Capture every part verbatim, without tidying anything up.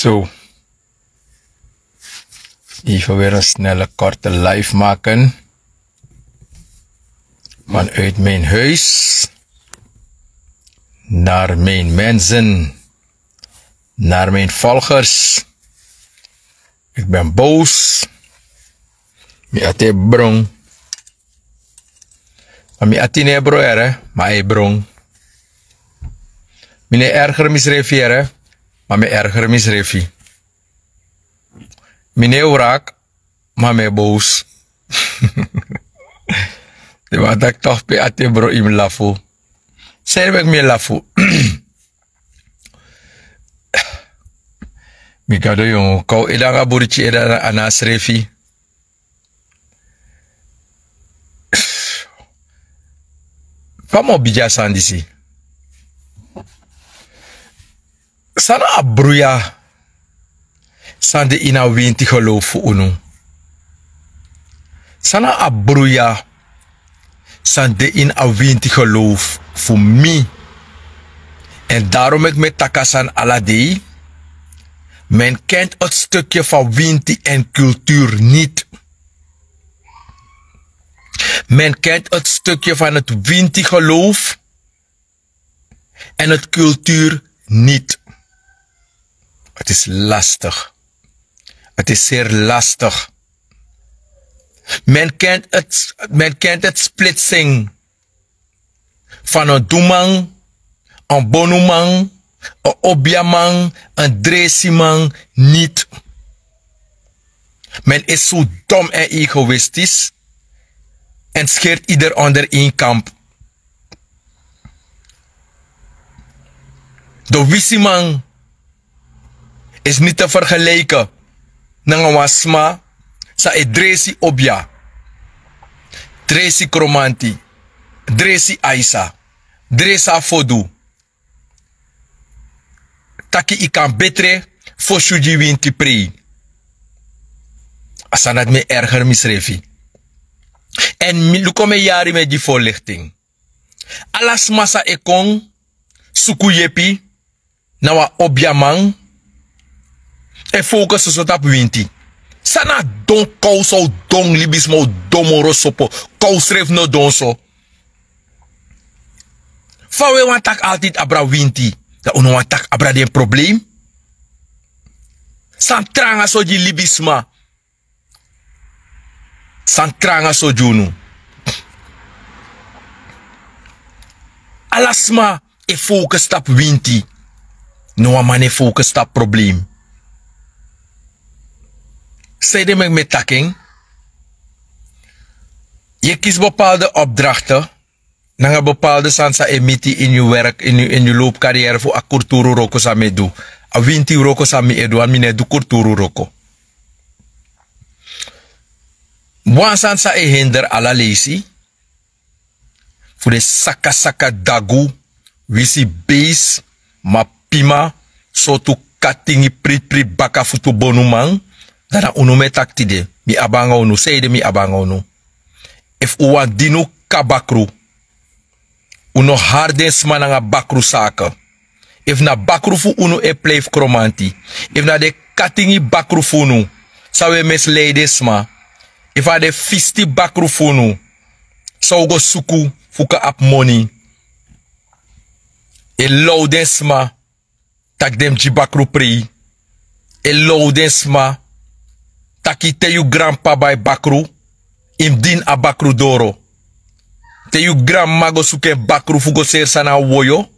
Zo. Even weer een snelle korte live maken. Vanuit mijn huis naar mijn mensen, naar mijn volgers. Ik ben boos. Mi ati e bron. Ma mi ati no e bron, yere, ma a e bron. Mi no e erger misrefi, yere, ma mi e erger misrefi. Mi no e wrak, ma mi e boos. De man taki toch pe ati e bron yu mus lafu. San ede meki mi e lafu? Mi gado yongu, kon ede nanga buriti ede na srefi. Fa mi o bigin a sani disi? San na a bruya san de ini a winti geloof fu unu? San na a bruya san de ini a winti geloof fu mi? En daarom meki mi e taki a sani ala dei. Men kent het stukje van winti en cultuur niet. Men kent het stukje van het winti geloof en het cultuur niet. Het is lastig. Het is zeer lastig. Men kent het, men kent het splitsing van een doeman, een bonuman, een obiaman, een dresiman niet. Men is zo dom en egoïstisch en scheert ieder onder één kamp. De wisiman is niet te vergelijken nanga wan sma san e dresi obia, dresi kromanti, dresi aisa, dresi afodu. Taki yu kan betre fosi yu gi winti prei. A sani dati mi e erger misrefi. Èn mi luku mi e yari, mi e gi voorlichting. Ala sma san e kon suku yepi na wan obiaman e focus soso tapu winti. San na don? Kow san o don, libisma o don moro sopo. Kow srefi no don so. Fa un e wani taki altijd abra winti, dan un no wani taki abra den probleem? San tranga so gi libisma? San tranga so gi unu? Ala sma e focus tapu winti. No wan man e focus tapu probleem. San ede meki mi e taki en? Yu e kisi bepaalde opdrachten nanga bepaalde sani san e miti ini yu werk, ini yu, ini yu loopcarrière fu a kulturu wroko san mi e du. A winti wroko san mi e du, want mi no e du kulturu wroko. Wan sani san e hinder ala leisi fu den sakasaka dagu, wisi beest, mapima, sortu katingi, pritprit baka futu bonuman, dan na unu mi e taki tide. Mi abi nanga unu, san ede mi abi nanga unu? Efu un wani dini un kaba bakru, un no hari den sma nanga bakru sake. Efu na bakru fu unu e plei fu kromanti, efu na den katingi bakru fu unu san un e mislei den sma, efu a den fisti bakru fu unu san un go suku fu kan abi moni, e low den sma taki den mus gi bakru prei. E low den sma taki te yu granp'pa bai bakru, yu mus dini a bakru doro. Te yu granmama go suku en bakru fu go seri sani na woyo,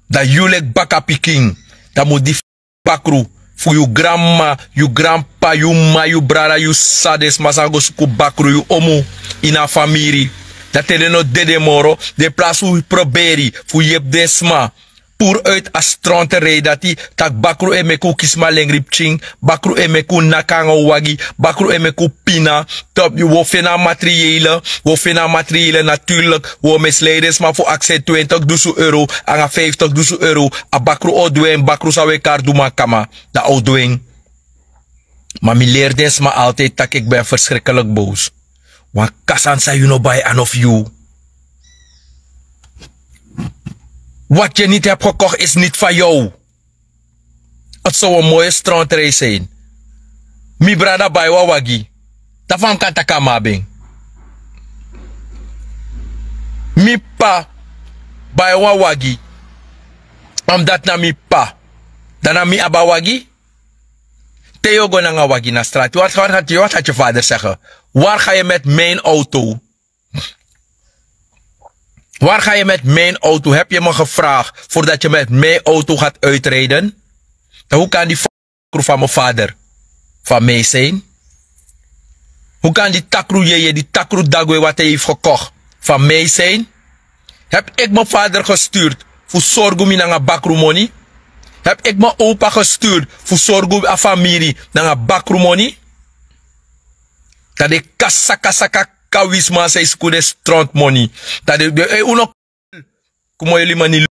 dan yu leki bakapikin dan mu dini bakru fu yu granmama, yu granp'pa, yu m'ma, yu brada, yu sisa, den sma san go suku bakru, yu omu ini a famiri. Dan te den no dede moro, den plasi fu proberi fu yepi den sma, puru uit a stronte rei dati, taki bakru e meki un kisi malengri pikin, bakru e meki un naki nanga un wagi, bakru e meki un pina. Top, wi o feni a materiële, wi o feni a materiële, natuurlijk wi o mislei den sma fu aksi en twintig dusun euro nanga vijftig dusun euro. A bakru o du en, bakru san wi e kari du mankama, dan a o du en. Ma mi leri den sma altijd taki ik ben verschrikkelijk boos. Wan kasan san yu no bai a no fu yu. Wat je niet hebt gekocht is niet van jou. Ati so wan moi strontrei sein. Mi brada bai wan wagi. Dan fa mi kan taki a man ben. Mi p'pa bai wan wagi. Omdati na mi p'pa. Dan na mi abi a wagi. Te yu o go nanga wagi na strati wari ga wari ga yu wari ga yu fader sege. Wari ga yu meti mi en auto. Wari ga yu meti mi en auto hebi yu mi gefragi fordati yu meti mi en auto gati uitreiden? Dan hu kan di fakru fan mi fader fan mi sein? Hu kan di takru yeye di takru dagwe wati en yu fu gekogi fan mi sein? Hebi eki mi fader gesturdi fu sorgu mi nanga bakru moni? Hebi eki mi opa gesturdi fu sorgu a famiri nanga bakru moni? Dan den kasakasaka kawisma san e suku den stront moni. Dan den un no kon. Kumo yuli mani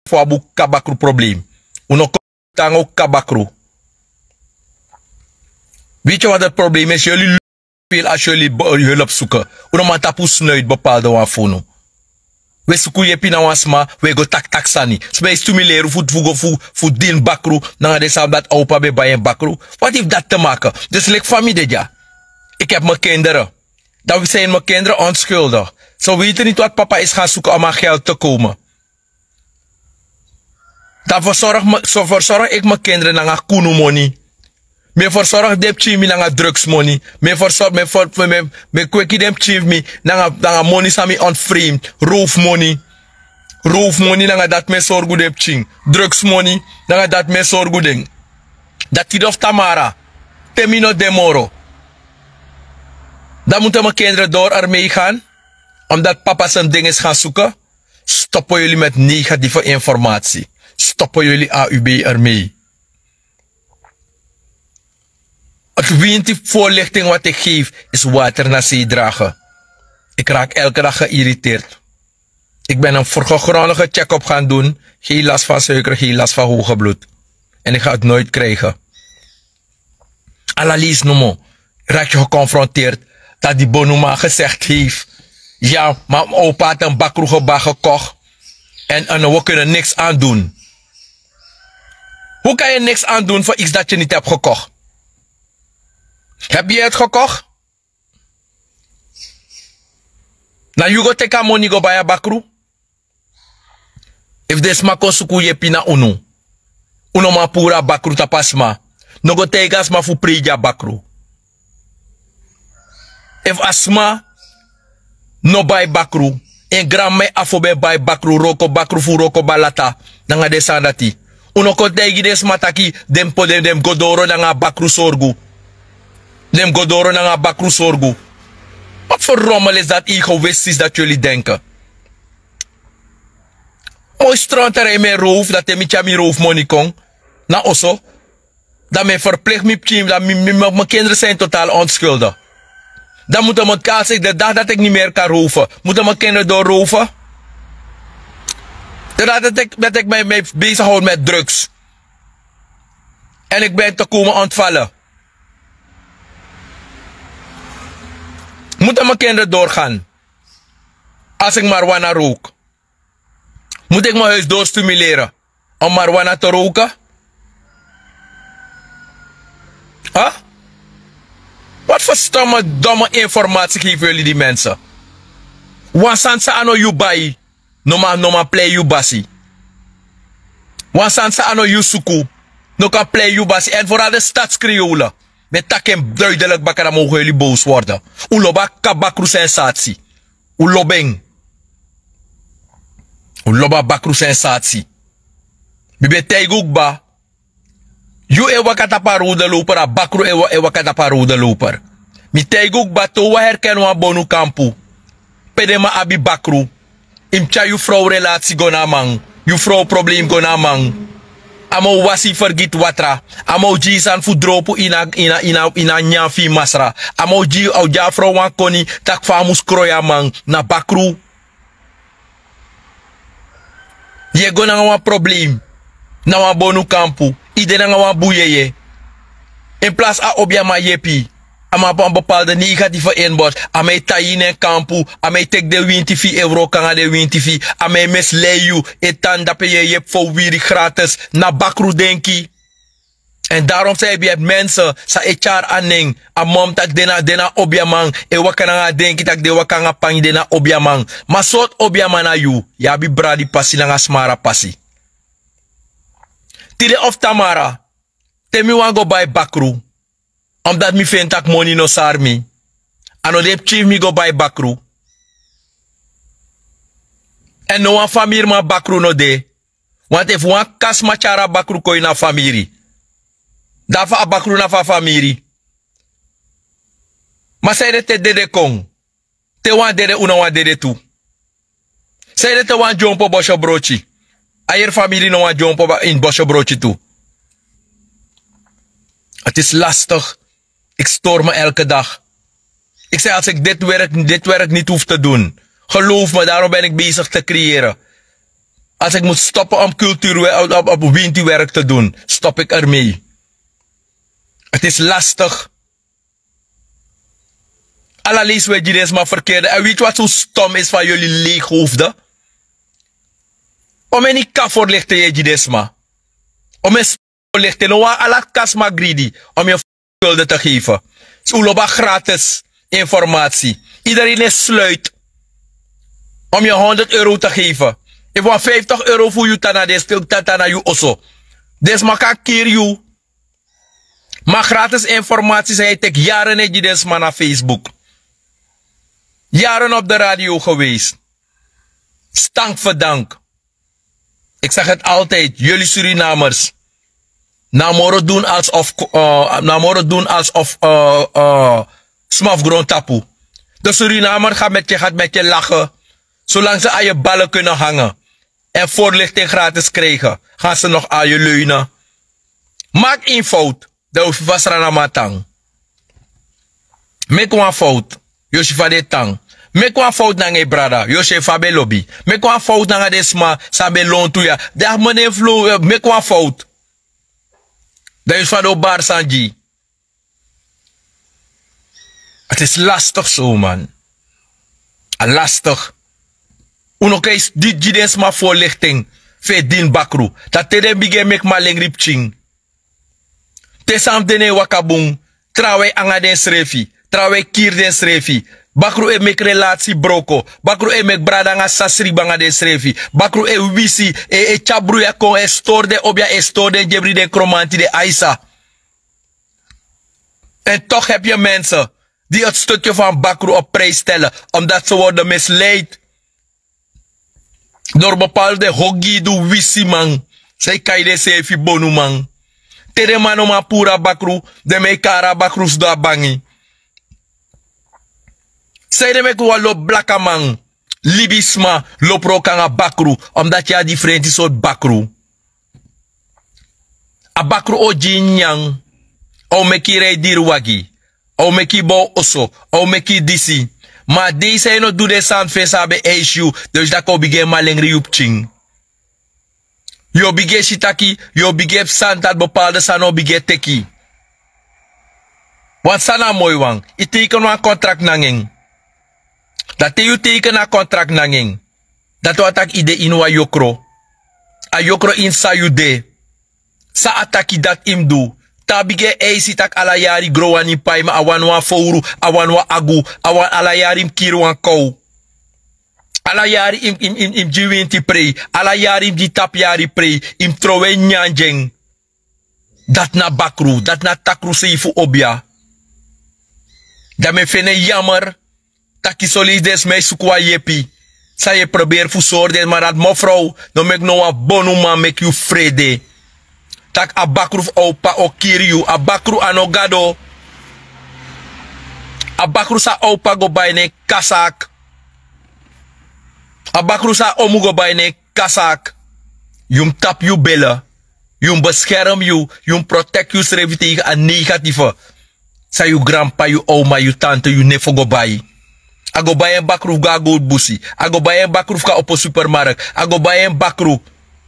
fu abi un kabakru problem. Un no kon. Tan o kabakru. Witi wan dati problem esi yuli. Pil asi yuli help suku. Un no man tapu snuiti bepalde wan fu unu. We suku yepi na wan sma we go taktak sani sma e stimuleri fu go fu dini bakru. Nanga den sani dati a opa ben bai en bakru. Wati fu dati te maki? Dus leki fa mi de dya. Iki hebi mi kindere. Dan wi seni mi kindere onskuldigi. So witi niti wati papa isi gan suku om a geld te komen. Dan versorgi iki mi kindere nanga kunu moni. Mi e fersorgi den pikin fu mi nanga drugsmoni. Mi e fersorgi mi e kweki den pikin fu mi nanga moni san mi ontfremdi. Rowfmoni. Rowfmoni nanga dati mi e sorgu den pikin. Drugsmoni nanga dati mi e sorgu den. Dati di ofu tamara te mi no de moro. Dan mutu mi kindere dori armei gan. Omdati papa san dingi isi gan suku. Stopo yuli meti negatife informasi. Stopo yuli a u b armei. Ati winti forlikting wati eki gefi isi water na sei drage. Eki raki elke dagi geiriteerd. Eki ben en fergegrondigi check-up gan dun. Gen las fan suiker gen las fan hoge blud. En eki gan ati noit krige. Ala leisi nomo raki gekonfronteerd dati di bonuman gesegdi gefi. Ya ma opa ati en bakru geba gekogi. En wi kunu niks andun. Hu kan yu niks andun fu iksi dati yu niti hebi gekogi? Hebi yu eti gekogi? Na yu go teki a moni go bai a bakru. Efu den sma kon suku yepi na unu. Un no man puru a bakru tapu a sma. No go taigi a sma fu prei gi a bakru. Efu a sma no bai bakru, en granmama e afo ben bai bakru wroko bakru fu wroko balata. Nanga den sani dati un no kon taigi den sma taki den mus go doro nanga a bakru sorgu. Den mus go doro nanga a bakru sorgu. Wat fu romel isi dati egoistis dati yuli denke? Moi stronterei mi e rowfu dati te mi tyari mi rowfumoni kon na oso. Dan mi e ferplekti mi pikin dan mi mi mi kindri san en total ontskuldi. Dan mutu mi kalsi eki de dagi dati eki ni meri kan rowfu. Mutu mi kindri dori rowfu. De dagi dati eki mi e besi howdu meti drugs. Èn eki ben te komi ontfali. Mutu mi kindri dori gan. Asi eki mariwana rowku. Mutu eki mi huis dori stimuleri om mariwana te rowku? Wat fu stomme domme informasi gefi yuli di mense? Wan sani san a no yu bai no man no man plei yu basi. Wan sani san a no yu suku no kan plei yu basi èn foral de stadskriyola. Mi e taki en duidelik baka dan mogen yuli bowsu worden. Un lobi a kabakru sensatsi. Un lobi en. Un lobi a bakru sensatsi. Mi ben taigi un kba. Yu e waka tapu a rowde lowper a bakru e waka tapu a rowde lowper. Mi taigi un kba te un wan herkeni wan bonu kampu. Pe den man abi bakru. Yu mus tyari yu frow relatsi go na a man. Yu frow problem go na a man. A man o wasi yu fergiti watra. A man o gi yu sani fu dropu ini a nyanyan fu yu masra. A man o gi a frow wan koni tak' fa a mus kroi a man. Na bakru. Yu e go nanga wan problem. Na wan bonu kampu. Yu de nanga wan bun yeye. Enplasi a obi a man yepi yu. A man abi wan bepalde negatife enbord. A man e tan yu ini en kampu. A man e teki den winti fu yu e wroko nanga den winti fu yu. A man e mislei yu. E tan dape yu e yepi fu o wiri gratis. Na bakru denki. Èn darom san yu e bi abi mense san e tyari a nen, a mom tak' den na den na obiaman, e waka nanga a denki tak' den e waka nanga pangi den na obiaman. Ma sortu obiaman na yu? Yu abi bradi pasi nanga smara pasi. Tide of tamara, te mi wani go bai bakru, omdati mi feni tak' moni no sari mi, a no de pikin fu mi go bai bakru. Èn no wan famiriman bakru no de. Wanti efu wan kasma tyari a bakru kon ini a famiri, dan a fa a bakru na fu a famiri. Ma sanede te dede kon? Te wan dede un na wan dede tu. Sanede te wan dyompo bosyo broti? A heri famiri no wan dyompo ini bosyo broti tu. Hati is lastig. Ik stoor me elke dag. Ik zei als ik dit werk, dit werk niet hoef te doen, geloof me, daarom ben ik bezig te creëren. Als ik moet stoppen om cultuur op winti werk te doen, stop ik ermee. Het is lastig. Ala leisi we gi den sma ferkerde. En weet je wat zo stom is van jullie leeghoofden? Om en ika voorlichten je gi den sma. Om en voorlichten no wan ala kasma gridi om je voorlichten te geven. Su loba gratis informatie. Iedereen is sluit om je honderd euro te geven. Efu wan vijftig euro fu yu tana den stuk tana yu oso. Den sma kan kiri yu. Ma gratis informatie san yu teki yaren e gi den sma na Facebook. Yaren op de radio geweest. Stank verdank. Ik zeg het altijd, jullie Surinamers. Na moro doen als of na moro doen als of sma fu grondtapu. De Surinamer gaat met je gaat met je lachen. Zolang ze aan je ballen kunnen hangen en voorlichting gratis krijgen, gaan ze nog aan je leunen. Maak één fout, dan hoef je vast rana matang. Meki wan fout, yu o si fa den e tan. Meki wan fout nanga yu brada, yu o si fa a ben lobi. Meki wan fout nanga den sma san ben lontu ya. Den abi moni en flow. Meki wan fout, dan yu o si fa den o bari sani gi yu. Hati is lastig so man. A lastig. Un no kan e gi den sma voorlichting fu e dini bakru, dan te den bigin e meki malengri pikin. Te san fu den no e waka bun, trawan e anga densrefi, trawan e kiri densrefi. Bakru e meki relasi broko. Bakru e meki brada nanga sisa sribi anga densrefi. Bakru e wisi, e tyari bruya kon, e stori den obia, e stori den gebri, den kromanti, den aisa. En toch heb je mensen die het stukje van bakru op prijs stellen omdat ze worden misleid door bepaalde hogidu wisiman. San e kai denseefi bonuman. Te den man no man puru a bakru, den man e kari a bakru sidon a bangi. Sanede meki wan lobi blakaman, libisma lobi wroko nanga bakru? Omdati yu abi difrenti sortu bakru. A bakru o gi yu nyanyan. A o meki yu rei diri wagi. A o meki yu bow oso. A o meki yu disi. Ma a dei san yu no du den sani fu en san a ben eisi yu, den o si tak' a o bigin e malengri yu pikin. Yu o bigin e si taki yu o bigin e psa dati bepalde sani o bigin e teki. Wan sani a moi wan, yu teiken wan kontrakti nanga en. Dan te yu teiken a kontrakti nanga en, dati wani taki yu de ini wan yokro. A yokro ini san yu de. San a taki dati yu mus du. Te a bigin e eisi tak' ala yari yu grow wani yu pai ma a wani wan fowru, a wani wan agu, a wani ala yari yu mus kiri wan kow. Ala yari yu mus gi winti prei. Ala yari yu mus gi tapu yari prei. Yu mus trowe nyanyan gi en. Dati na bakru, dati na takru sei fu obia. Dan mi e feni en yamer taki soleisi den sma e suku wan yepi. San yu e proberi fu sori den ma dati mofrow, no meki no wan bonuman meki yu frede. Tak' a bakru fu owpa o kiri yu. A bakru a no gado. A bakru san owpa go bai na en kasak. A bakru san omu go bai na en kasak. Yu mus tapu yu bele. Yu mus beskerm yu. Yu mus protekti yusrefi teige a negatife san yu granpa, yu owma, yu tante, yu nefo go bai. A go bai en bakru fu go na gowtu busi. A go bai en bakru fu kan opo supermark. A go bai en bakru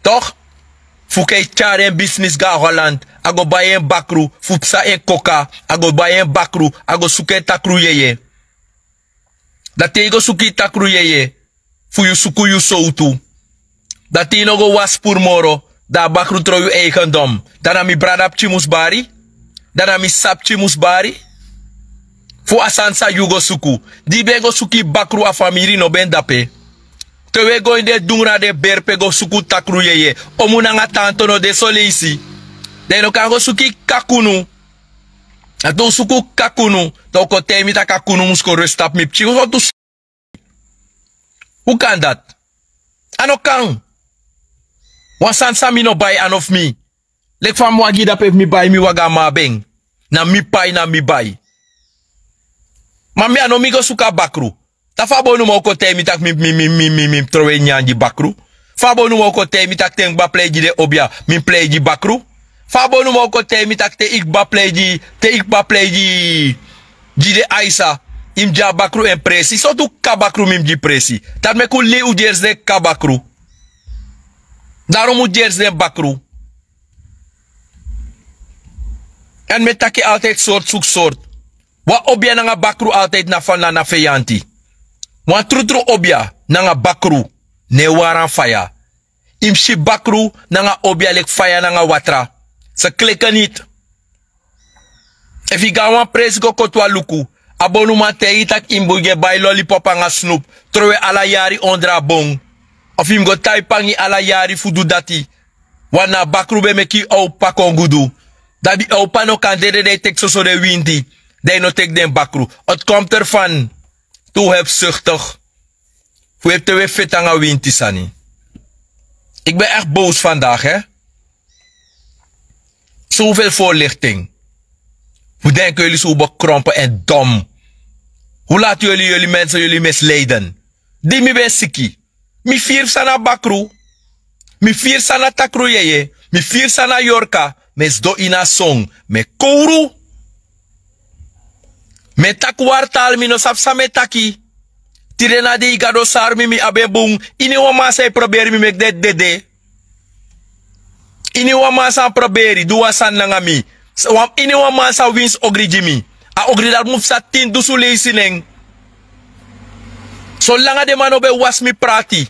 tok' fu kan e tyari en bisnis go na holland. A go bai en bakru fu psa en koka. A go bai en bakru. A go suku en takru yeye. Dan te yu go suku yu takru yeye fu yu suku yu sowtu, dan te yu no go wasi puru moro, Dan a bakru tron yu eigendom. Dan na mi brada pikin mus bari. Dan na mi sisa pikin mus bari. Fu a sani san yu go suku. Di yu ben go suku yu bakru, a famiri no ben de ape. Te wi e go ini den dungru na den beri pe go suku takru yeye. Omu nanga tanto no de soleisi. Dan yu no kan go suku yu kakunu. A te un suku kakunu, dan un kon taigi mi tak' a kunu mus kon resi tapu mi pikin. Un kan dati. A no kan. Wan sani san mi no bai a no fu mi. Leki fa mi wagi dape, efu mi bai mi wagi a man ben, na mi pai, na mi bai. Ma mi a no mi go suku a bakru. Dan fa a bonuman o kon taigi mi tak' mi mi mi mi mi mi mus trowe nyanyan gi bakru? Fa a bonuman o kon taigi mi tak' te mi kba plei gi den obia, mi mus plei gi bakru? Fa a bonuman o kon taigi mi tak' te yu kba plei gi, te yu kba plei gi gi den aisa, yu mus gi a bakru en presi? Sortu kaba bakru mi mus gi presi? Dati meki un lei un gersi den kaba bakru. Daron mi mus gersi den bakru. Èn mi e taki altijd sort suku sort. Wan obia nanga bakru altijd na fa na na feyanti. Wan trutru obia nanga bakru no e wari a faya. Yu mus si bakru nanga obia leki faya nanga watra. Se kleken niti. Efu yu go na wan presi go koti wan luku, a bonuman taigi yu tak' yu mus go e bai lolipop nanga snupu, trowe ala yari ondro a bon. Of yu mus go tai pangi ala yari fu du dati. Want na a bakru ben meki yu awpa kon gudu. Dan di yu awpa no kan dede, dan yu teki soso den winti. Dan yu no teki den bakru. Het komt ervan. Tu hebzuchtig. Fu yu e te wi e feti nanga winti sani. Ik ben echt boos vandaag, hè. Zoveel voorlichting. Hoe denken jullie zo bekrompen en dom? Hoe laten jullie jullie mensen jullie misleiden? Di mi ben siki, mi firi san na bakru. Mi firi san na takru yeye. Mi firi san na yorka. Mi e sidon ini a son. Mi e kowru. Mi e taki wartal, mi no sabi san mi e taki. Tide na dei Gado sari mi, mi abi en bun. Iniwan man san e proberi mi meki den dede. Iniwan man san proberi du wan sani nanga mi. Wan, iniwan man san winsi ogri gi mi, a ogri dati mu psa tin dusun leisi nen. Solanga den man no ben wasi mi prati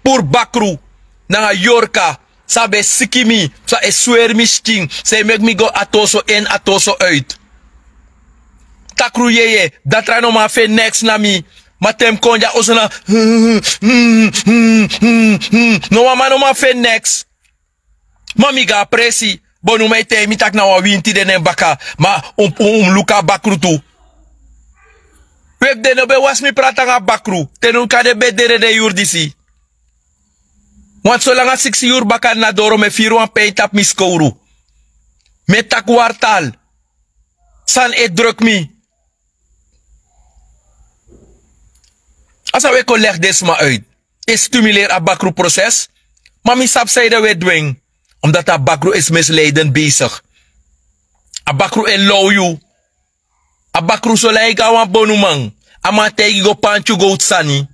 puru bakru nanga yorka, san ben siki mi, san e sweri mi skin, san e meki mi go a toso en a toso uit. Takru yeye, datra no man feni neks na mi. Ma te mi kon dya oso na, no wan man no man feni neks. Ma mi go a presi, bonuman e taigi mi tak' na wan winti de na en baka. Ma un mus luku a bakru tu. Wi efu den no ben wasi mi prati nanga bakru, te nun kan den ben dede den yuru disi. Want solanga siksi yuru baka na doro mi e firi wan pen tapu mi skowru. Mi e taki wartal. Sani e druk mi. A san wi e kon legi den sma uit. E stimuleri a bakru proses. Ma mi sabi san ede wi e du en. Omdat a bakru is misleidend bezig. A bakru e low yu. A bakru solanga yu go na wan bonuman, a man taigi yu go panti yu gowtu sani.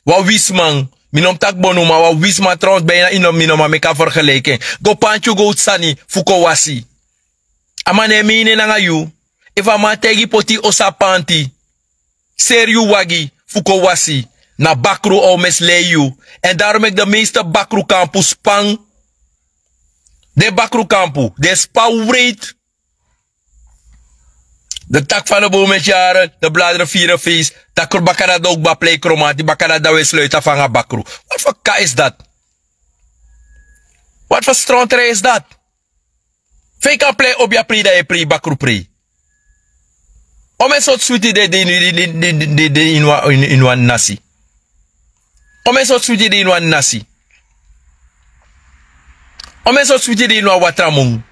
Wan wisiman. Mi no mus taki bonuman, wan wisiman trouwens bijna yu no, mi no man meki a vergelijking. Go panti yu gowtu sani fu kon wasi. A man no e meini en nanga yu. Efu a man taigi yu poti yu oso a panti, seri yu wagi fu kon wasi, na bakru a o mislei yu. Èn darom meki de meeste bakru kampu span. Den bakru kampu den span wreiti. De tak van de boom met jaren, de bladeren vieren feest. Takru bakadati dan un kba plei kromanti, bakadati dan un e sluiti afu nanga bakru. Wat voor ka is dat? Wat voor strontrij is dat? Fa yu kan prei obia prei dan yu e prei bakru prei. Omen sortu switi de de ini wan nasi. Omen sortu switi de ini wan nasi. Omen sortu switi de ini wan watramun.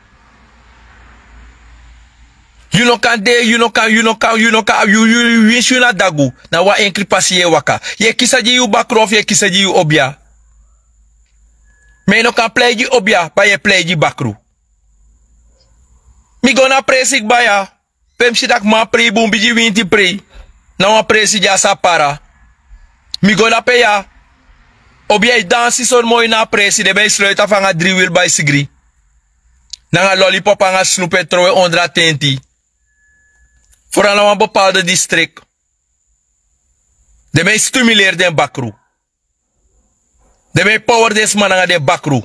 Yu no kan de, yu no kan yu no kan yu no kan yu yu yu winsi yu na dagu. Na wan enkri pasi yu e waka. Yu e kisi a gi yu bakru of yu e kisi a gi yu obia. Ma yu no kan plei gi obia, ma yu e plei gi bakru. Mi go na presi kba ya. Pe mi si tak' man prei bun bigi winti prei. Na wan presi di a sa para. Mi go dape ya. Obia e dansi sori moi na a presi den ben e sluiti afu nanga dri wil bai sigri. Nanga lolipop nanga snupu e trowe ondro a tenti. Fora na wan bepalde distrik. Den ben e stimuleri den bakru. Den ben e power den sma nanga den bakru.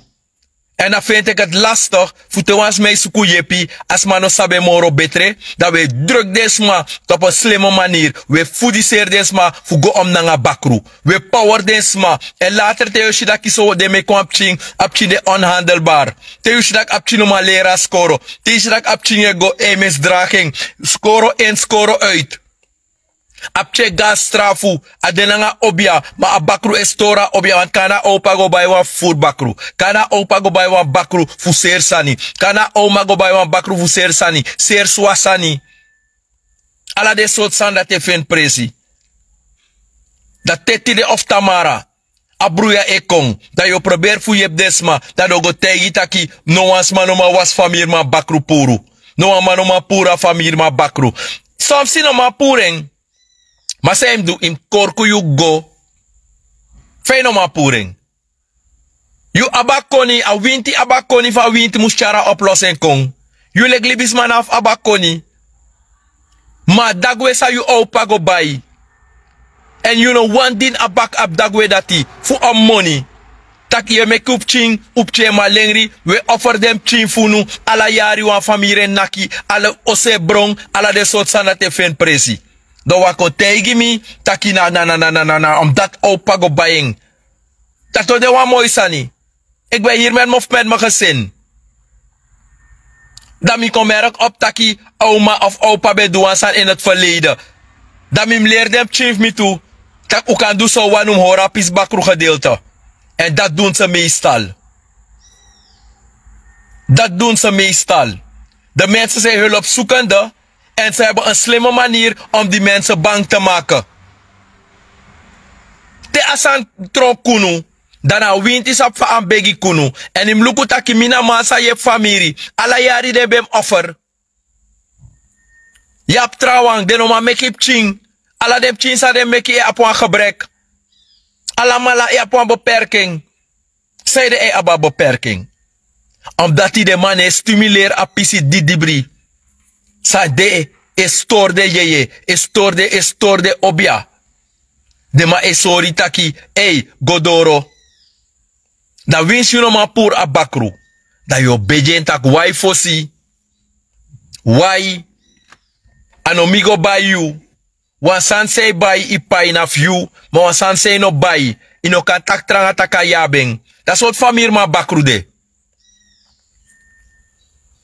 Èn a feni teki ati lastik fu te wan sma e suku yepi, a sma no sabi en moro betre, dan wi e druk den sma tapu en sleme maniri. Wi e fudiseri den sma fu go omi nanga bakru. Wi e paweri den sma. Èn later te yu o si daki so den meki wan pikin, a pikin de onhandelbari. Te yu si daki a pikin no man leri a skoro, te yu si daki a pikin e go e misdragi en, skoro in skoro uit. A pikin e go na strafu. A de nanga obia, ma a bakru e stori a obia, want kan na owpa go bai wan fufuru bakru, kan na owpa go bai wan bakru fu seri sani, kan na owma go bai wan bakru fu seri sani, seri swa sani. Ala den sortu sani dati e feni presi. Dan te tide of tamara a bruya e kon, dan yu o proberi fu yepi den sma, dan den o go taigi taki no wan sma no man wasi famiriman bakru puru. No wan man no man puru a famiriman bakru. Son psi no man puru en. Ma san yu mus du, yu mus korku yu go. Fa yu no man puru en? Yu abi a koni, a winti abi a koni fu a winti mus tyari a oplosi en kon. Yu leki libisma no abi a koni. Ma a dagwe san yu owpa go bai, èn yu no wani dini a baka abi dagwe dati fu a moni. Tak' yu e meki un pikin, un pikin e malengri. Wi e oferi den pikin fu unu. Ala yari wan famiri e naki, ala oso e bron, ala den sortu sani dati e feni presi. Dan wi a kon taigi mi taki na na na na na na na omdati owpa go bai en. Dati o de wan moi sani. Eki ben hiri men mofu men mi gesin. Dan mi kon merki opu taki a uma of a opa ben du wan sani ini a ferleide. Dan mi mus leri den pikin fu mi tu tak' un kan du san un wani, un mus hori a pisi bakru gedeelte. Èn dati dun se meestal. Dati dun se meestal. De mensen zijn hulpzoekende. En ze hebben en slimme manier om die mensen bang te maken. Te a sani tron kunu, dan na a winti sabi fa a mus begi kunu. Èn yu mus luku taki mi na man san yepi famiri. Ala yari den ben mus offer. Yu abi trawan, den no man meki pikin. Ala den pikin san den meki e abi wan gebrek. Alamala e abi wan beperking. Sanede a e abi a beperking? Omdati den man no e stimuleri a pisi didibri san de e stori den yeye, e stori den e stori den obia. Den man e sori taki ei go doro. Dan winsi yu no man puru a bakru, dan yu o begi en taki wai fosi? Wai? A no mi go bai yu. Wan sani san yu bai yu pai na fu yu. Ma wan sani san yu no bai, yu no kan taki tranga tak' a yu abi en. Dan sortu famiri man bakru de?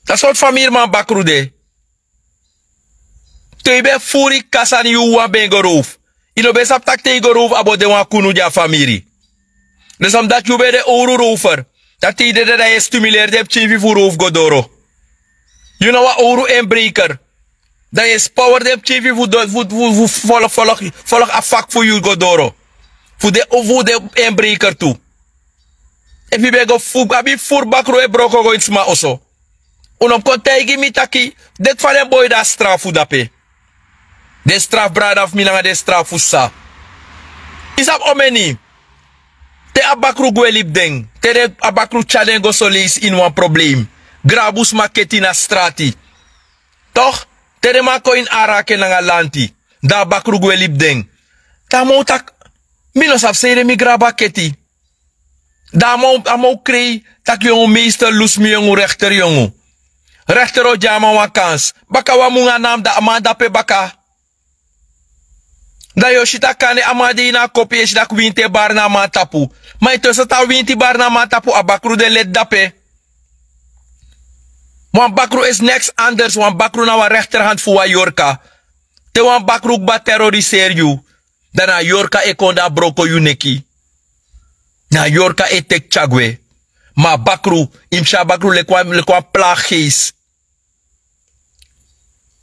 Dan sortu famiri man bakru de? Te yu ben furu yu kasa ni yu wawan ben go rowfu. Yu no ben sabi tak' te yu go rowfu a bo de wan kunu gi a famiri. Lesom dati yu ben de owru rowfer. Dati yu dede dan yu e stimuleri den pikin fu yu fu rowfu go doro. Yu na wan owru enbreker. Dan yu e spaweri den pikin fu yu fu folok folok a fak fu yu go doro. Fu den fu den enbreker tu. Efu yu ben go fu abi yu furu bakru e broko go ini sma oso. Un no mus kon taigi mi taki deti fa den boi de a strafu dape. Den strafu brada fu mi nanga den strafu sisa. Yu sabi omeni te a bakru gwe libi den, te den a bakru tyari den go soleisi ini wan problem. Grabusma keti na strati. Tok', te den man kon ini arake nanga lanti, dan a bakru gwe libi den. Dan a man o taki mi no sabi sanede mi grabu a keti. Dan a man o krei tak' yongu meester lusu mi yongu rekter yongu. Rekter o gi a man wan kansi. Baka wan mungo a na a mus dan a man dape baka. Dan yu o si tak' kande a man de ini a kopu yu e si tak' winti e bari na a man tapu. Ma yu tu e seti a winti bari na a man tapu a bakru de leti dape. Wan bakru isi neks anders wan bakru na wan rekterhand fu wan yorka. Te wan bakru kba teroriseri yu, dan na a yorka e kon dan a broko yu neki. Na a yorka e teki tyari gwe. Ma a bakru, yu mus si a bakru leki wan plagi geesi.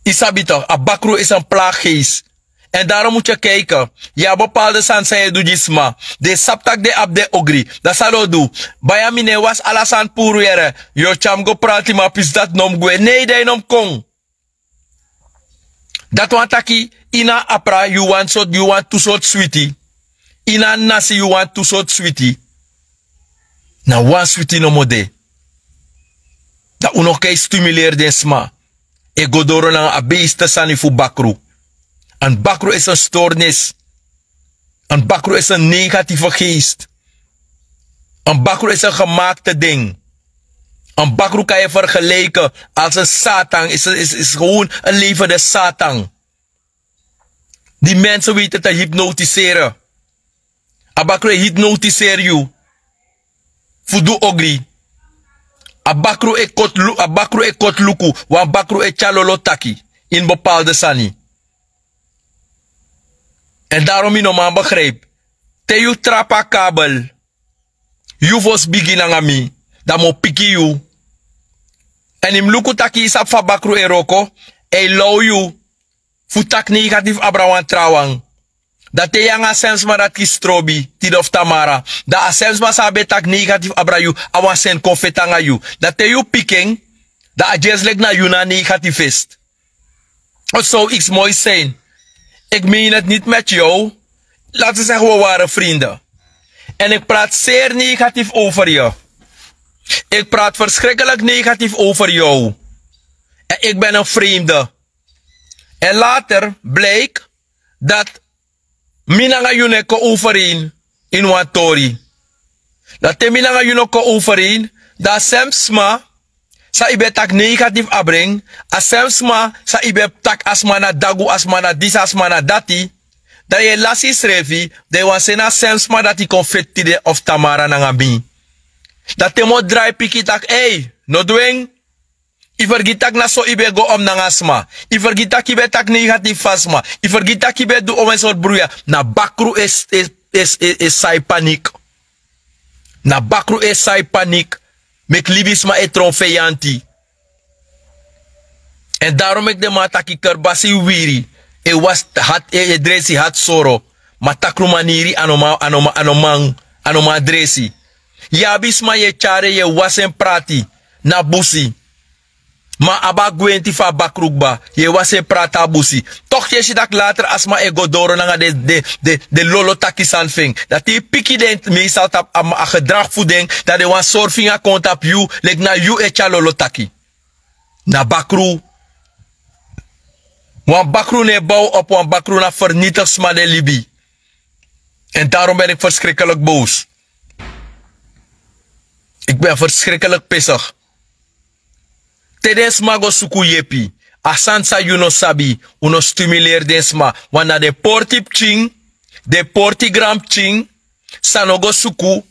Yu sabi tok' a bakru isi en plagi geesi. Èn darom mus yu e kaiki. Yu abi bepalde sani san yu e du gi sma, den e sabi tak' den abi den ogri. Dan san den o du? Bai a mi no e wasi ala sani puru yere. Yu o tyari mi go prati ma a pisi dati no mus gwe nei dan yu no mus kon. Dati wani taki ini a apra yu wani sortu yu wani tu sortu switi. Ini a nasi yu wani tu sortu switi. Na wan switi nomo de. Dan un no kan e stimuleri den sma e go doro nanga a beeste sani fu bakru. An bakru isi en stornis. An bakru isi en negatife geest. An bakru isi en gemaakte ding. En bakru kan je vergelijken als een satan, is gewoen een levende satan. Die mensen weten te hypnotiseren. A bakru e hypnotiseri yu fu du ogri. A bakru e kotluku wan bakru e tyari lolo taki ini bepaalde sani. Èn darom mi no man begrijpi, te yu trapu a kabel, yu fosi bigin nanga mi, dan mi o piki yu. Èn yu mus luku tak' yu sabi fa bakru e wroko. A e low yu fu taki negatifu abra wan trawan. Dan te yu nanga a sensma dati kisi trobi tide of tamara, dan a sensma san a ben taki negatifu abra yu, a wani seni kon feti nanga yu. Dan te yu piki en, dan a dyesi leki na yu na a negatifu fesi. Ot so iksi moi sein. Iki mini neti niti meti yu. Lati segi wi wari frinde. Èn iki prati seri negatifu over yu. Iki prati ferskrikiliki negatifu over yu. Èn iki ben en fremde. Èn later bliki dati mi nanga yu no e kon overein ini wan tori. Dan te mi nanga yu no kon overein, dan a semi sma san yu ben taki negatifu abra en, a semi sma san yu ben taki a sma na dagu, a sma na disi, a sma na dati, dan yu e lasi yusrefi. Dan yu wani seni a semi sma dati kon feti tide of tamara nanga mi. Dan te mi o drai piki taki ei, no du en. Yu fergiti tak' na so yu ben go om nanga sma. Yu fergiti tak' yu ben taki negatifu fu a sma. Yu fergiti tak' yu ben du om en sortu bruya. Na bakru e sai panik. Na bakru e sai panik. Meki libisma e tron feyanti. Èn darom meki den man taki kerbasi wiri e wasi hati e dresi hati soro. Ma takru maniri a no man a no man dresi. Yu abi sma yu e tyari en yu e wasi en prati na busi. Ma a abi a gwenti fu a bakru kba yu e wasi en prati a busi. Toki yu e si tak' later a sma e go doro nanga den lolo taki sani fu en. Dati yu piki den meestal tapu a gedragi fu den, dan den wani sori finga kon tapu yu leki na yu e tyari lolo taki. Na bakru. Wan bakru no e bow op wan bakru na fernitigi sma den libi. Èn darom ben iki ferskrikiliki bowsu. Iki ben ferskrikiliki pisigi. Te den sma go suku yepi, a sani san yu no sabi, un no stimuleri den sma. Wan na den porti pikin, den porti granpikin, san no go suku,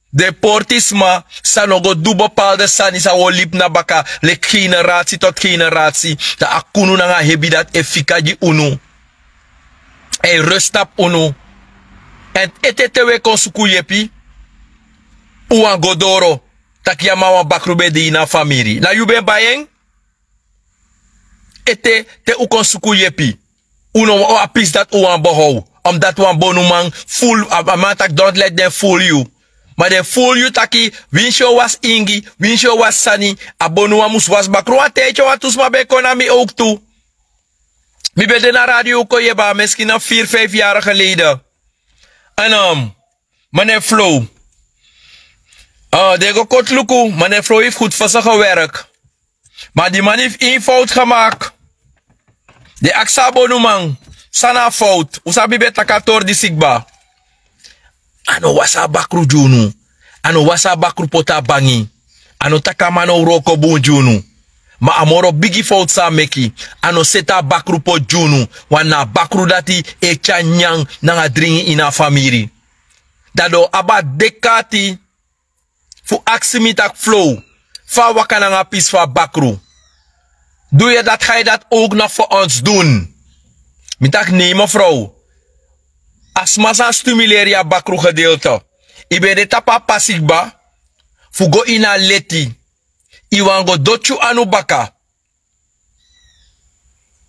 den porti sma san no go du bepalde sani san wi o libi na baka leki generasi toti generasi. Dan a kunu nanga a hebi dati e fika gi unu. A e resi tapu unu. Èn ete te un e kon suku yepi, un wani go doro tak' yu a man wan bakru ben de ini a famiri na yu ben bai en. Ete te un kon suku yepi, un no wani a pisi dati un wani bohow. Omdati wan bonuman fulu a man taki don't let den fulu yu. Ma den fulu yu taki winsi yu o wasi ingi, winsi yu o wasi sani, a bonuman mus wasi bakru wan ten ete wan tu sma ben kon na mi owk tu. Mi ben de na radio kon yeba meskin na firi fifti yari gelede. Èn mane flow, den go koti luku mane flow yu fu gudu fosigi werk. Ma di man yu fu ini fowtu gemaki. Den aksi a bonuman san na a fowtu un sabi ben taki a tori disi kba. A no wasi a bakru gi unu. A no wasi a bakru poti a bangi. A no taki a man no wroko bun gi unu. Ma a moro bigi fowtu san a meki, a no seti a bakru poti gi unu. Wan na a bakru dati e tyari nyanyan nanga dringi ini a famiri. Dan den o abi a dek'ati fu aksi mi taki flow, fa a waka nanga a pisi fu a bakru? Du yu e dati gai dati owk na fo ons dun? Mi taki nei mefrow. A sma san stimuleri yu a bakru gedeelte, yu ben de tapu a pasi kba fu go ini a leti. Yu wani go doti yu anu baka.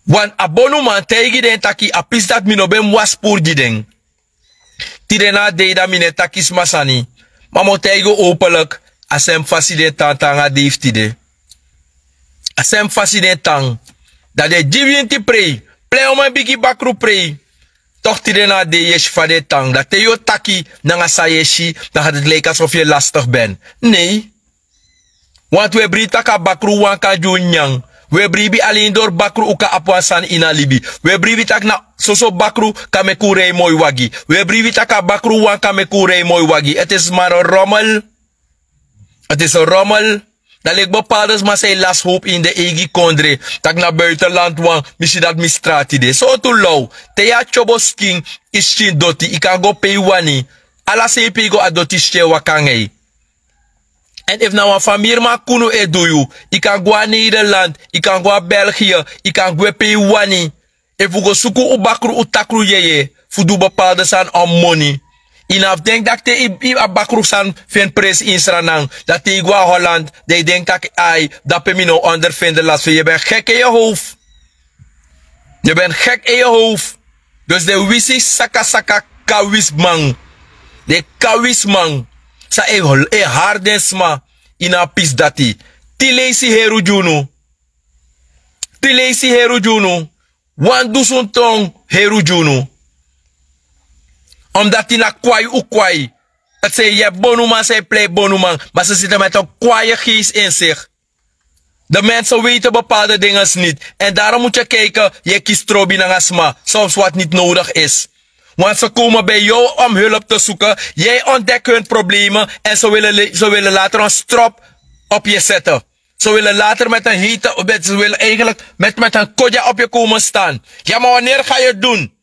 Wan a bonuman taigi den taki a pisi dati mi no ben mus wasi puru gi den. Tide na a dei dan mi no e taki sma sani. Ma mi o taigi un owpeliki, a semi fasi den tan tan nanga dei fu tide. A semi fasi den tan. Dan den gi winti prei, plen omen bigi bakru prei. Toki tide na a dei yu e si fa den tan dan te yu o taki nanga san yu e si, dan gati lijki a sofu yu e lastigi ben. Nei. Wantu wi e bribi tak' a bakru wawan kan gi un nyanyan. Wi e bribi alen dori bakru un kan abi wan sani ini a libi. Wi e bribi tak' na soso bakru kan meki un rei moi wagi. Wi e bribi tak' a bakru wawan kan meki un rei moi wagi eti sma no romel. Eti so romel. Dan leki bepaalde sma san e lasi howpu ini den eigi kondre, tak' na buitenland wan, mi si dati mi strati de. Sortu low. Te yu a tyobo skin, yu skin doti, yu kan go pe yu wani. Ala sei pe yu go a doti skin e waka nanga yu. Èn efu na wan famiri man kunu e du yu, yu kan go na Nederland, yu kan go na België, yu kan gwe pe yu wani. Efu un go suku un bakru, un takru yeye fu du bepaalde sani, a moni. Yu no abi denki tak' te yu abi bakru sani feni presi ini Sranan, dan te yu go na Holland, dan yu denki tak' ai, dape mi no ondervinden lasi fu yu. Yu ben gek in yu howfu. Yu ben gek in yu howfu. Dus den wisi sakasaka kawisman, den kawisman san e hari den sma ini a pisi dati, tin leisi heri un gi unu. Tin leisi heri un gi unu. Wan dusun ton heri un gi unu. Omdati na kwai un kwai. Dati san yu abi bonuman san e plei bonuman, ma san siti meti en kwai geis in sik. De mensen weten bepaalde dingen niet. En daarom moet je kijken, yu e kisi trobi nanga sma soms wat niet nodig is. Want ze komen bij jou om hulp te zoeken. Jij ontdekt hun problemen en ze willen, ze willen later een strop op je zetten. Ze willen later met een hete, ze willen eigenlijk met, met een kodja op je komen staan. Ja, maar wanneer ga je het doen?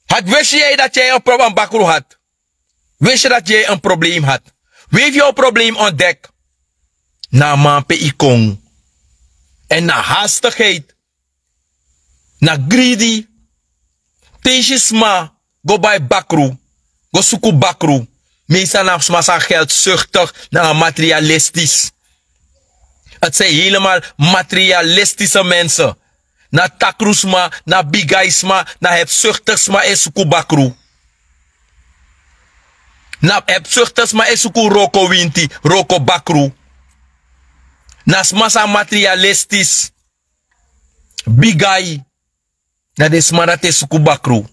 Had, wist jij dat jij een pro-, een bakru had? Wist je dat jij een probleem had? Wie heeft jouw probleem ontdekt? Na a man pe yu kon. En na hastigheid. Na greedy. Te yu si sma go bai bakru, go suku bakru. Meestal na sma san geldzuchtig, nanga materialistisch. Het zijn helemaal materialistische mensen. Na takrusma, na bigaisma, na hebzuchtigsma e suku bakru. Na hebzuchtigsma e suku roko winti, roko bakru. Na sma san materialistisch, bigai. Na den sma dati e suku bakru.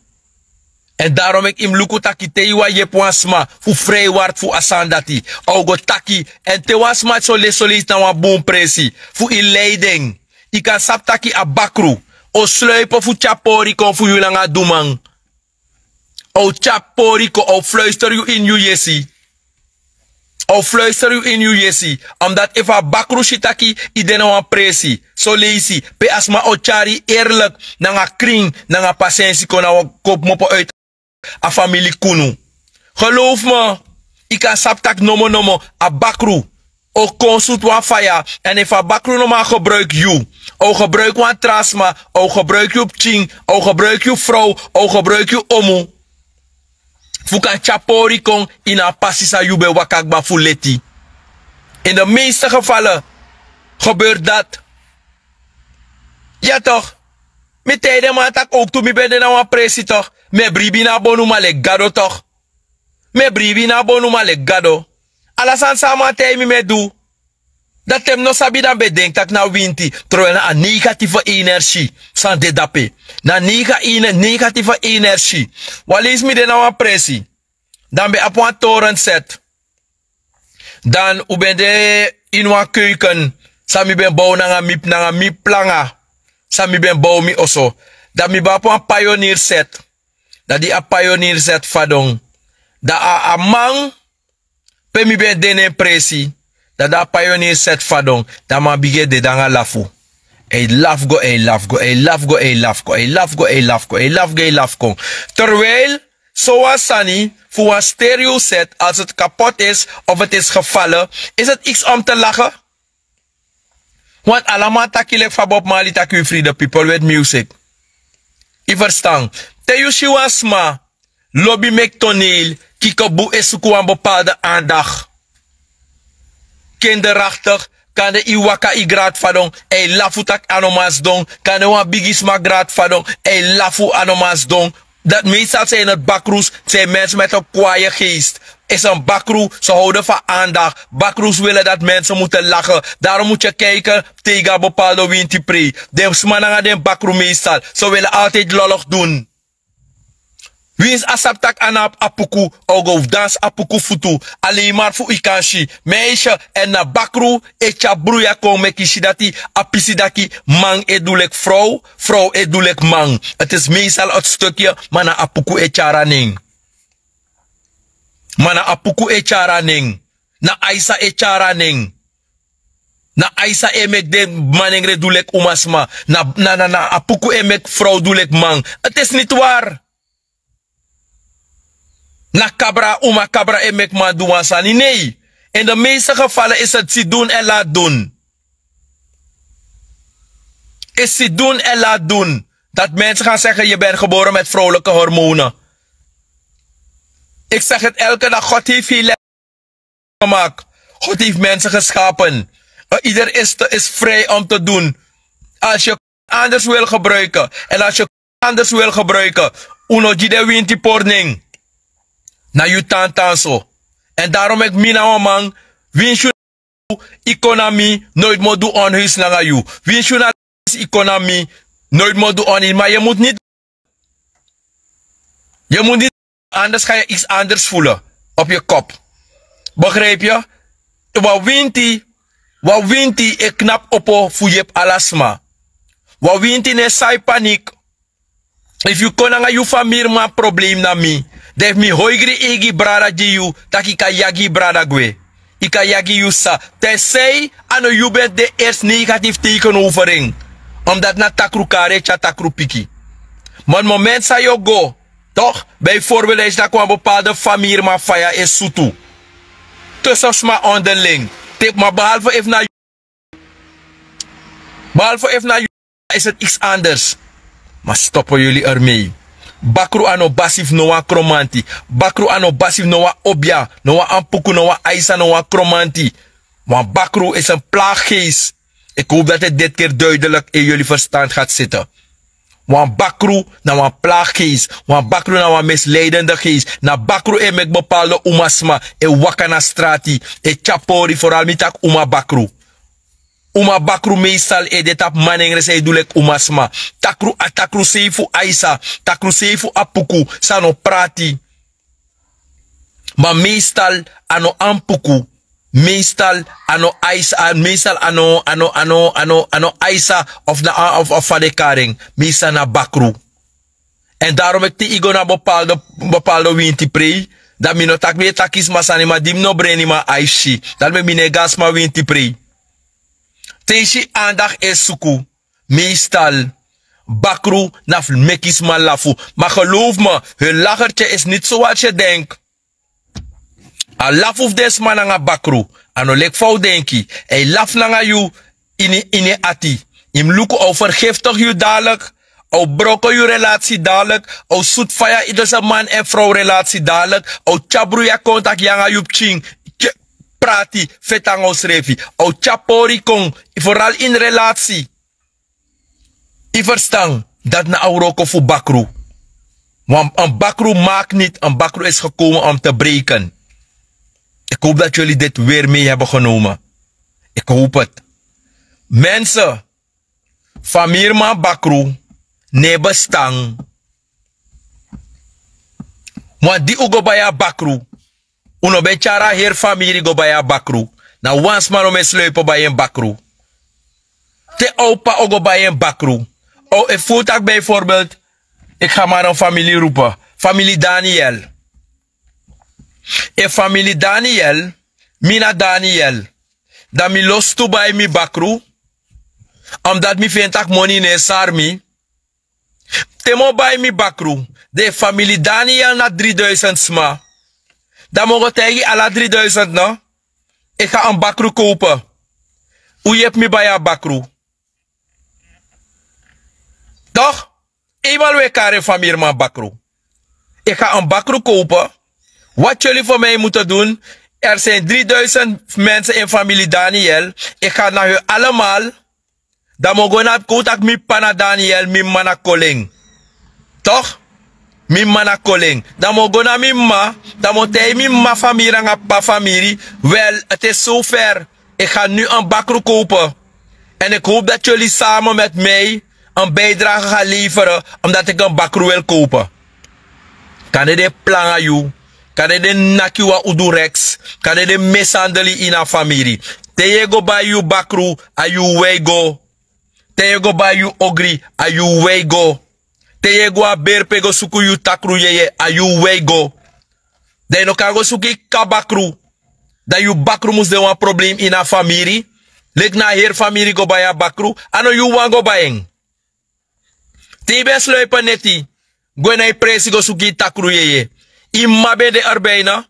En daarom meki yu mus luku taki te yu wani yepi wan sma fu vrijward fu a sani dati, a o go taki. En te wan sma so lesolesi na wan bun presi fu yu lei den, yu kan sabi taki a bakru o sluipen fu tyari pori kon fu yu nanga a duman. A o tyari pori kon, a o fluister yu ini yu yesi. A o fluister yu ini yu yesi. Omdati efu a bakru si taki yu de na wan presi, soleisi pe a sma o tyari yu eerlik, nanga krin, nanga pasensi kon, na wan kon kmopo uit a famili kunu. Geloof me, yu kan sabi taki nomo nomo a bakru o kon sutu wan faya. En efu a bakru no man gebruiki yu, a o gebruiki wan tra sma, a o gebruiki yu pikin, a o gebruiki yu frow, a o gebruiki yu omu. Fu kan tyari pori kon ini a pasi san yu ben waka kba fu leti. In de meeste gevallen gebeurt dat. Ya toch? Mi taigi den man taki owktu mi ben de na wan presi toch. Mi e bribi ini a bonuman leki Gado toch. Mi e bribi ini a bonuman leki Gado. Ala sani san a man taigi mi mi e du. Dan te mi no sabi dan mi ben denki taki na winti, terwijl na a negatieve energie san de dape. Na nega-, ene-, negatieve energie. Wan leisi mi de na wan presi. Dan mi ben abi wan toren set. Dan un ben de ini wan keuken san mi ben bow nanga mi, nanga mi planga. San mi ben bow mi oso. Dan mi ben abi wan pionir set. Dan di a pionir set fadon, dan a, a man pe mi ben de na en presi, dan di a pionir set fadon, dan a man bigin e dede nanga lafu. A e lafu go, a e lafu go, a e lafu go, a e lafu go, a e lafu go, a e lafu go, a e lafu go, a e lafu kon. Terwijl sowan sani fu wan stereo set, als het kapot is of het is gevallen, is het iets om te lachen. Want ala man taki leki fa Bob Marley taki wi free the people with music. Yu ferstan? Te yu si wan sma lobi meki toneel, kikobu e suku wan bepaalde aandacht. Kinderachtig, kande yu waka yu grati fadon, a e lafu taki a no man sidon, kande wan bigisma grati fadon, a e lafu a no man sidon. Dat meestal zijn het bakroes, zijn mensen met een kwaaie geest. Is een bakroe, ze houden van aandacht. Bakroes willen dat mensen moeten lachen. Daarom moet je kijken tegen bepaalde winti prei. Den sma nanga den bakroe meestal, ze willen altijd lollig doen. Winsi a sabi taki a no abi apuku, a o go dansi apuku futu. Alleen maar fu yu kan si. Meisje, en na bakroe e tyari bruya kon meki yu si dati a pisi daki man e du leki frow, frow e du leki man. Het is meestal het stukje, ma na apuku e tyari a nen. Ma na apuku e tyari a nen. Na aisa e tyari a nen. Na aisa e meki den manengre du leki umasma. Na na na na a puku e meki frow du leki man. Ti is niti wari. Na kabra uma kabra e meki man du wan sani nei. En de meeste gefale is ti sidun en lati dun. Is sidun en lati dun. Dati mense gan sege yu ben gebore meti frowlike hormone. Iki sege ti elke dag god hefi yu leti. Gemaakt. God hefi mense geskapen. Ieder is frij om te dun. Als yu anders wil gebruike en als yu anders wil gebruike, un no gi den winti porning. Na yu tantan so. Èn darom meki mi na wan man, winsi yu na yu ikonomi noiti moro du onhuis nanga yu. Winsi yu na yu ikonomi noiti moro du onhuis ma yu mus niti. Yu mus niti. Anders ga yu iksi anders fulu. Op yu kop. Begripi yu? Wan winti wan winti e knapu opo fu yepi ala sma. Wan winti no e sai panik. Efu yu kon nanga yu famiri man problem na mi, dan efu mi hoigri eigi brada gi yu, tak' yu kan yagi yu brada gwe. Yu kan yagi yu sisa. Tersei a no yu ben de ersi negatifu teikenover en. Omdati na takru kari e tyari takru piki. Ma di momenti san yu o go, tok' bijvorbel dan yu si tak' wan bepalde famiri man faya e sutu. Tusu sma onderling. Teki ma behalfu efu na yu behalfu efu na yu, isi eti iksi anders. Ma stopo yuli ermei. Bakru a no basi fu no wan kromanti. Bakru a no basi fu no wan obia, no wan ampuku no wan aisa no wan kromanti. Wan bakru isi en plagi geis. Iki hopu dati e deti keri duidelik en yuli ferstanti gati siti. Wan bakru na wan plagi geis. Wan bakru na wan misleidende geis. Na bakru e meki bepalde umasma e waka na strati, e tyari pori foral mi taki uma bakru. Uma bakru meistal e de tapu manengre san e du leki umasma. Takru a takru sei fu aisa, takru sei fu apuku san no prati. Ma meistal a no ampuku. Meistal a no aisa meistal a no a no a no a no a no aisa. Of na a of a fa den kari en. Meistal na bakru. Èn darom meki te yu go na bepalde winti prei, dan mi no taki mi e taki sma sani ma di mi no breni man ai fu si. Dati meki mi no e go na sma winti prei. Te yu si andakti e suku, meistal bakru na fu meki sma lafu. Ma gelowfu mi, hun lagertye isi niti sowati yu e denki. A lafu fu den sma nanga bakru. A no leki fa un denki. A e lafu nanga yu ini ini en ati. Yu mus luku a o fergiftigi yu dadilik. A o broko yu relatsi dadilik. A o sutu faya ini tusu man èn frow relatsi dadilik. A o tyari bruya kon tak' yu nanga yu pikin prati feti nanga unsrefi. A o tyari pori kon foral ini relatsi. Yu ferstan? Dati na a wroko fu bakru. Wan en bakru maki niti en bakru isi gekomen om te breken. Iki hopu dati yuli diti weri mei heben genomen. Iki hopu eti. Mense, famiri man bakru no e bestan. Wan di un go bai a bakru, un no ben tyari a heri famiri go bai a bakru. Na wan sma no mu e sluipe bai en bakru. Te a o p'pa o go bai en bakru. O efu un taki bijvorbelt, iki ga mari en famili rupe, famili daniel. Efu famili daniel, mi na daniel, dan mi losi tu bai mi bakru. Omdati mi feni tak' moni no e sari mi. Te mi o bai mi bakru, den famili daniel na driduisend sma. Dan mi o go taigi ala driduisend no, eki ga en bakru kowpe. Un yepi mi bai a bakru. Tok', einmal un e kari en famiri man bakru. Eki ga en bakru kowpe. Wati yuli fu mi e mutu dun? Er sin driduisend mense en famili daniel. Eki ga na hun alemal. Dan mi o go na kon un taki mi p'pa na daniel mi m'ma na kolen. Tok', mi m'ma na kolen. Dan mi o go na mi m'ma, dan mi o taigi mi m'ma famiri nanga p'pa famiri. Wel, eti e sofer. Eki ga nu en bakru kowpe. Èn eki howpu dati yuli sama meti mi en bidrage ga lefere, omdati eki en bakru wil kowpe. Kande den e planga yu, kande den naki yu wan udu reks, kande den misandel yu ini a famiri. Te yu e go bai yu bakru, a yu wei go. Te yu e go bai yu ogri, a yu wei go. Te yu e go a beri pe go suku yu takru yeye, a yu wei go. Dan yu no kan go suku yu kaba bakru. Dan yu bakru mus de wan problem ini a famiri. Leki na a heri famiri go bai a bakru. A no yu wan go bai en. Te yu ben sloipe neti, gwe na yu presi go suku yu takru yeye. Yu m'ma ben de erbei no?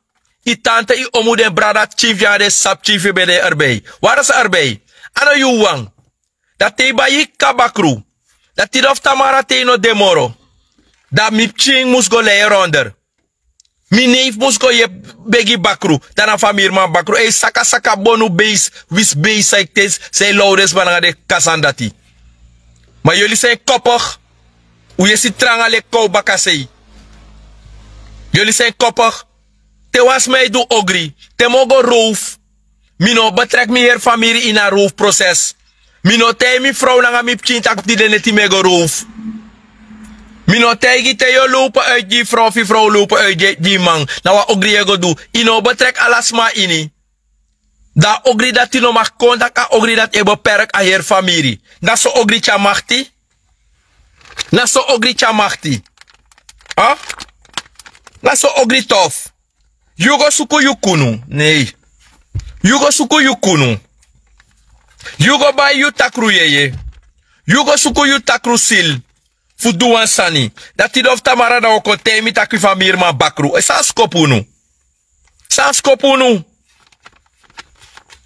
Yu tante, yu omu, den brada, pikin fu yu nanga den sisa pikin fu yu ben de erbei. Wari a sa erbei? A no yu wan. Dan te yu bai yu kaba kru, dan tide of tamara te yu no de moro, dan mi pikin mus go lei ronder. Mi neif mus go yepi begi bakru. Dan na famiriman bakru e sakasaka bonu beis, wisi beis san yu ktes, san yu lowdesma nanga den kasan dati. Ma yuli san yu kopig. Un yesi tranga leki kow bakasei. Yuli san yu kopig. Te wan sma e du ogri, te mi o go rowfu, mi no o betreki mi heri famiri ini a rowfu proses. Mi no o taigi mi frow nanga mi pikin tak' tide neti mi e go rowfu. Mi no o taigi te yu o lowpu uiti gi yu frow fu yu frow o lowpu uiti gi yu man. Na wan ogri yu e go du. Yu no o betreki ala sma ini. Dan a ogri dati no maki kon tak' a ogri dati e beperki a heri famiri. Na so ogri tyari makti. Na so ogri tyari makti. Na so ogri tofu. Yu go suku yu kunu. Nei. Yu go suku yu kunu. Yu go bai yu takru yeye. Yu go suku yu takru sil. Fu du wan sani. Dan tide of tamara dan wi o kon taigi mi tak' wi famiriman bakru san a skopu unu? San a skopu unu?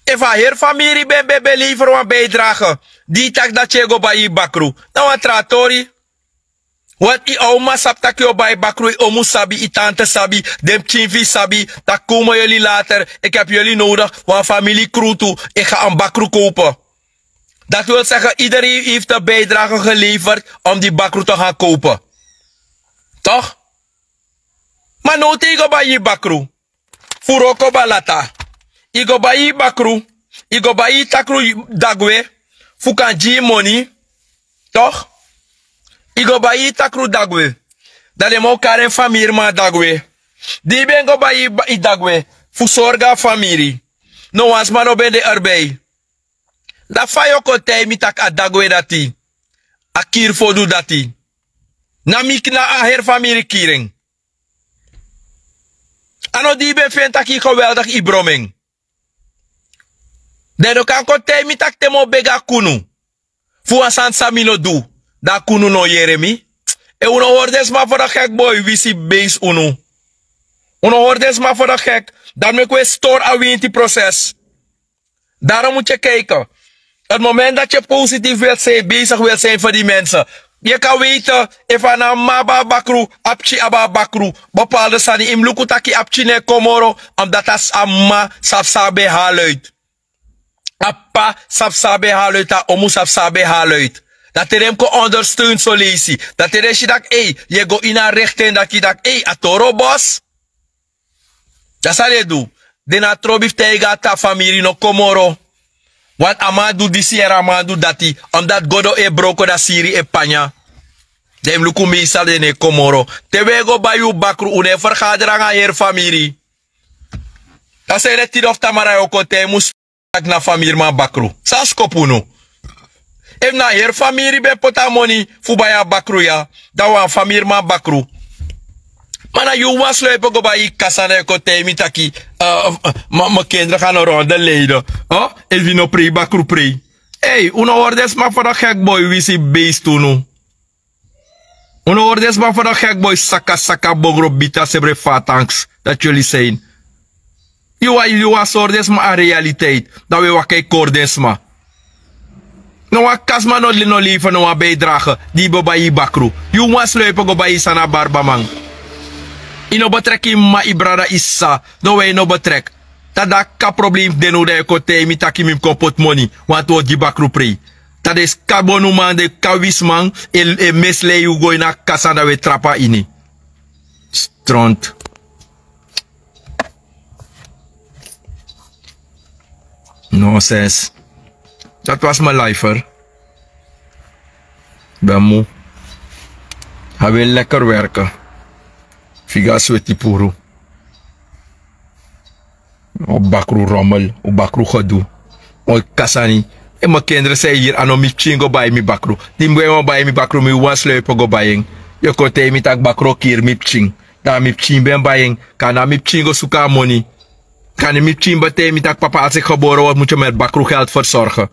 Efu a heri famiri ben ben ben leiferi wan beidrage, di yu taki dati yu e go bai yu bakru, na wan tra tori. Wantu yu a o mama sabi tak' yu o bai bakru yu o mus sabi yu tante sabi, den pikin fu yu sabi, tak' komen yuli later, eki abi yuli nodigi. Wan famili krutu e gan en bakru kowpe. Dati wil segen ideri yu hefti beidrage geleiferi om di bakru te gan kowpe. Tok'? Ma now te yu go bai yu bakru, fu wroko balata, yu go bai yu bakru, yu go bai yu takru dagwe, fu kan gi yu moni. Tok'? Yu go bai yu takru dagwe. Dan den man o kari en famiriman dagwe. Di yu ben go bai yu dagwe fu sorgu a famiri, no wan sma no ben de erbei. Dan fa yu o kon taigi mi tak' a dagwe dati, a kiri fu o du dati? Na mi kna a heri famiri kiri en. A no di yu ben feni tak' yu geweldig yu brom en. Dan yu no kan kon taigi mi tak' te mi o begi a kunu fu wan sani san mi no du, dan a kunu no o yere mi. En un no hori den sma fu den gekboi wisi beisi unu. Un no hori den sma fu den gek. Dan meki un e stori a winti proses. Darom mus yu e kaiki. Èn momenti dati yu e positifu wil sen yu besigi wil sen fu di mense, yu e kan weiti efu a na a mama abi a bakru, a pikin abi a bakru. Bepalde sani yu mus luku tak' yu a pikin no e kon moro. Omdati a mama sabi san a ben e hali uit. A p'pa sabi san a ben e hali uit a omu sabi san a ben e hali uit. Dan te den mus kon ondersteun soleisi dan te den si tak' ei yu e go ini a rekten daki tak' ei a toro bos. Dati san den du. Den na a trobi fu taigi a tan famiri no kon moro. Wantu a man du disi yere a man du dati. Omdati godo e broko dan siri e panya. Den mus luku meisal den no e kon moro. Te un e go bai un bakru un no e fergaderi nanga a heri famiri. Dati san yu de tide of tamara yu o kon te yu mus taki na famiriman bakru san a skopu unu? Efu na a heri famiri ben poti a moni fu bai a bakru ya, dan wan famiriman bakru. Ma na yu wan sloipe go bai yu kasa dan yu kon taigi mi taki, mi kendri gan no ronde leide. Efu yu no prei bakru prei. Ei un no hori den sma fu den gekboi wisi beisi tu unu. Un no hori den sma fu den gekboi saka saka bogro bita sebrefa tanks. Dati yuli sein. Yu wan sori den sma a realiteit dan un e waka e kori den sma. No wan kasma no leifi no wan beidrage di yu bo bai yu bakru. Yu wan sloipe go bai yu sani a barbaman. Yu no betreki yu m'ma yu brada yu sisa. No wan yu no betreki. Dan daki a problem fu den now dan yu kon taigi mi taki mi mus kon poti moni wantu odi bakru prei. Dan den skabonuman den kawisiman e meslei un go ini a kasa dan un e trapu na ini. Stront. Nonsens. Dati wasi mi laifer. Ben mu. Habi en lekker werke. Figi a sweti puru. Un bakru romel un bakru gedu. Un kasani. Efu mi kendri san e hiri a no mi pikin go bai mi bakru. Di mi go en wan bai mi bakru mi wan sloipe go bai en. Yu o kon taigi mi tak' bakru o kiri mi pikin. Dan a mi pikin ben bai en. Kan na mi pikin go suku a moni. Kan mi pikin beten mi taki papa als ik geboren word moet je met bakru geld verzorgen.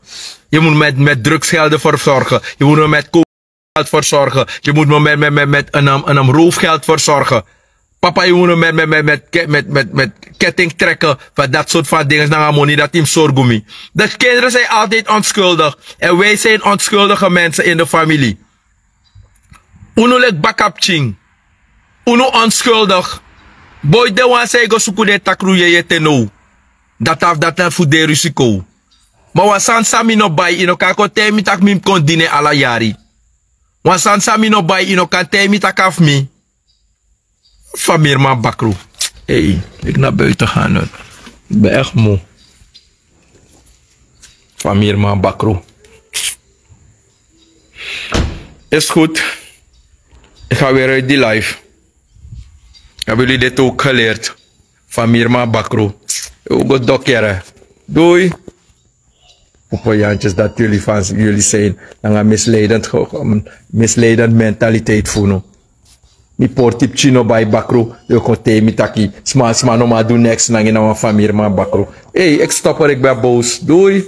Je moet met met drugsgelden verzorgen. Je moet me met kook geld verzorgen. Je moet me met met met met een um, een um roofgeld verzorgen. Papa je moet me met met met met met met met ketting trekken. Van dat soort van dingen nanga money dat im sorgumi. De kinderen zijn altijd onschuldig en wij zijn onschuldige mensen in de familie. Unu leki baka pikin. Unu onschuldig. Boi de wan san e go suku den takru yeye te now. Dati a fu dati na fu den risiko. Ma wan sani san mi no bai yu no kan kon taigi mi tak' mi mus kon dini en ala yari. Wan sani san mi no bai yu no kan taigi mi tak' a fu mi. Famirman bakru. Ei, ik na buiten gaan hoor. Ik ben echt moe. Famirman bakru. Is goed. Ik ga weer uit die live. Hebben jullie dit ook geleerd? Famirman bakru. Ugo dokere. Doei. Popo yantjes dat jullie van jullie zijn nanga misleidend ge- um, misleidend mentaliteit funu. Mi porti pikin no bai bakru. Yo kon tei mi taki sma sma no ma du neks nangi na wan famiri man bakru. Ei, ik stop er, ik ben boos. Doei.